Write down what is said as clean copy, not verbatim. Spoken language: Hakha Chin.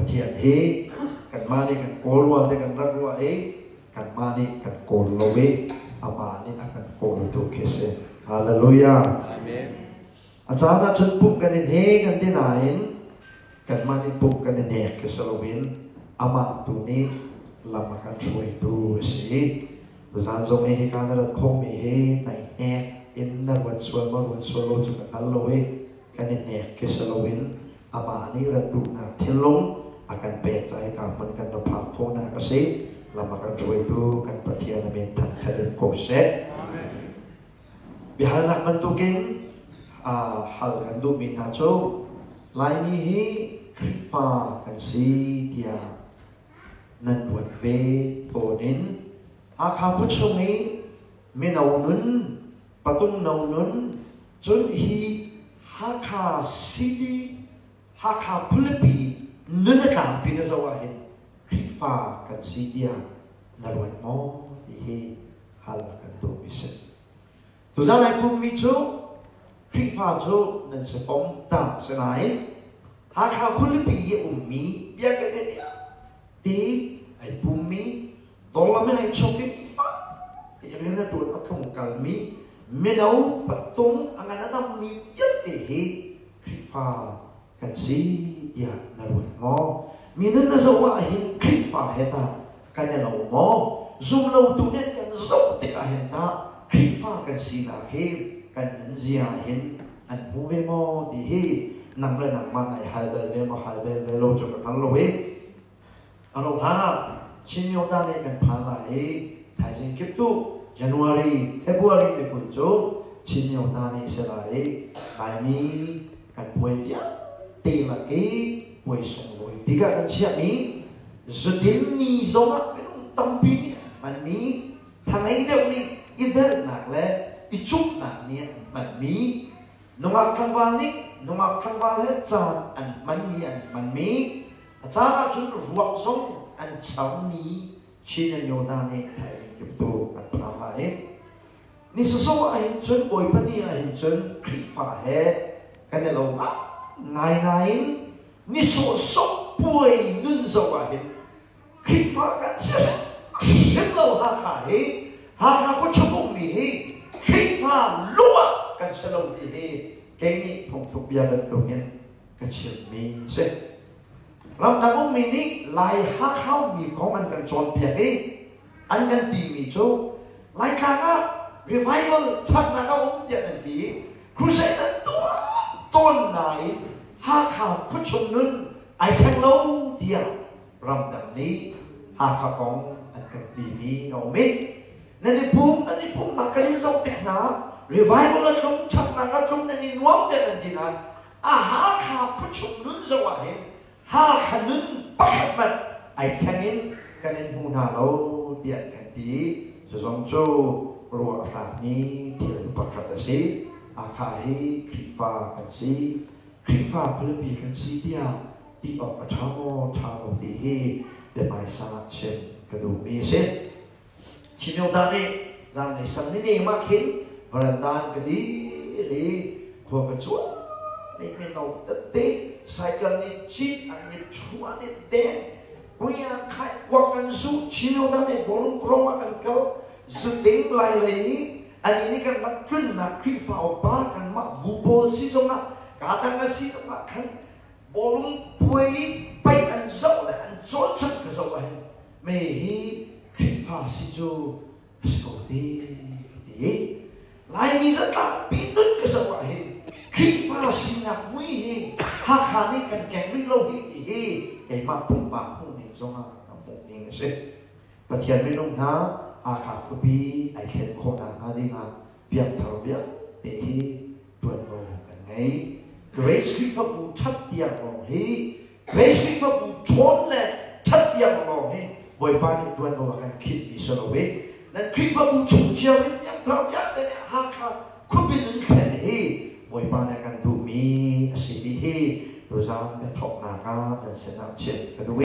Pathian hi kanmah nih kan kawl rua te kan rak ruah i kanmah nih kan kawl lo i amah nih a kan kawltu khi a si. Hallelujah. Amen. A caan ah cun pumh kan i hne kan ti nain kanmah nih pumh kan i hnek khi si loin amah tu nih lam a kan hruaitu a si. Tuzaan zong i hika na rat khawhmi hi nai hnek in na ruat sual maw ruat sual lo cu ka hngal lo i kan i hnek khi si loin amah nih rat duhnak thinlung a kan pek ca hika hmun kan ra phak khawhnak a si. Lam a kan hruaitu kan Pathian a min thangṭhat in ko seh. Biahalnak bantukin hal kan duhmi hna cu Laimi hi Khrihfa kan si tiah nan ruat ve tawn in Hakha khuachung i mino nun, patung no nun, cun hi Hakha City, Hakha khualipi nun a tlangpi na zoh ahhin Khrihfa kan si tiah na ruat maw ti hi hal kan duhmi si. Tuzan ai pummi cu Khrihfa cu nan si pom tak si nain Hakha khualipi i ummi biakinn ti ai pummi dawlam in ai chok i fa rian a tuan a tlung kalmi mino patung a ngan a dammi vialte hi Khrihfa kan si tiah na ruat maw? Mi nun na zoh ah hin Khrihfa he tah kan i lo maw? Zumlotu nih kan zoh tikah hin tah Khrihfa kan sinak hi kan nunzia hin an hmu ve maw ti hi nang le nangmah nai hal bal ve maw hal bal ve lo cu ka hngal lo i a ro hlan ah Chin Myoda nih kan phan lai i thaizing kip tu January, February ni 20 cu Chin Myoda nih si lai i Laimi kan puai vialte lak i puai sunglawi bik ah kan chiahmi zudin ni zongah minung tampi nih an hmanmi thangei deuh nih i velhnak le i cumhnak nih an hmanmi nungak tlangval nih nungak tlangval he caan an hmanmi an hmanmi a caan ahcun ruak zong an charmi Chin and Yona nih thaizing kiptu an phan lai. Ni sawsawh ah hin cun Bawipa ni ah hin cun Khrihfa he kan i lo ngai nain ni sawhsawh puai nun zoh ah hin Khrihfa kan si hrim lo. Hakha hi, Hakha khuachung ummi hi Khrihfa lung ah kan si lo ti hi kei nih phungthluk bia bantukin ka chimmi a si. Ramdang ummi nih Lai Hakha ummi kong an kan cawnpiak i an kan timi cu Laitlang ah revival ṭhatnak a um tiah an ti. Crusade an tuah tawn nain Hakha khuachung nun ai thleng lo tiah ramdang nih Hakha kong an kan timi a um i nan i pum nan i pumnak kan in zoh tik hna revival a tlung, ṭhatnak a tlung, nan i nuam tiah nan ti nain a Hakha khuachung nun zoh ah hin Hakha nun pakhat hmanh ai thleng in kan in hmu hna lo tiah an kan ti. Cu zong cu ruah a tlakmi thil pakhat a si. Hakha hi Khrihfa kan si, Khrihfa khualipi kan si tiah ti awk a ṭha maw ṭha lo ti hi biahmaisa chim ka duhmi a si. Chinyoda nih zanlei sang ni ne mah khin varanda an ka dir i khua ka cuan nih mino tete cycle nih cit an i chuan i deng kuya khai kuak kan zu. Chinyoda nih ballroom krom ah kan kal zuding lai lei ani nih kan rak tlunnak Khrihfa upa kanmah bu pawl si zongah ka dang a si zongah khan ballroom puai paih an zoh le an cawlcangh ka zoh ahhin me hi Khrihfa si cu a si ko ti ka ti. Laimi zatlangpi nun ka zoh ahhin Khrihfa sinak mui hi Hakha nih kan keng rih lo hi ti hi keimah pumpak hmuhning zongah ka hmuhning a si. Pathian minung hna, Hakha khuapi ai thlen khawhnak hnga dingah piangthar vialte hi ṭuanvo kan ngei. Grace Khrihfabu ṭhat tiang lawng hi, Grace Khrihfabu ṭhawn le ṭhat tiang lawng hi Bawipa nih ṭuanvo a kan khinhmi si lo i nan Khrihfabu chung cio in piangthar vialte nih Hakha khuapi nun thlen hi Bawipa nih a kan duhmi a si ti hi tuzaan biathawknak ah nan sinah chim ka duh.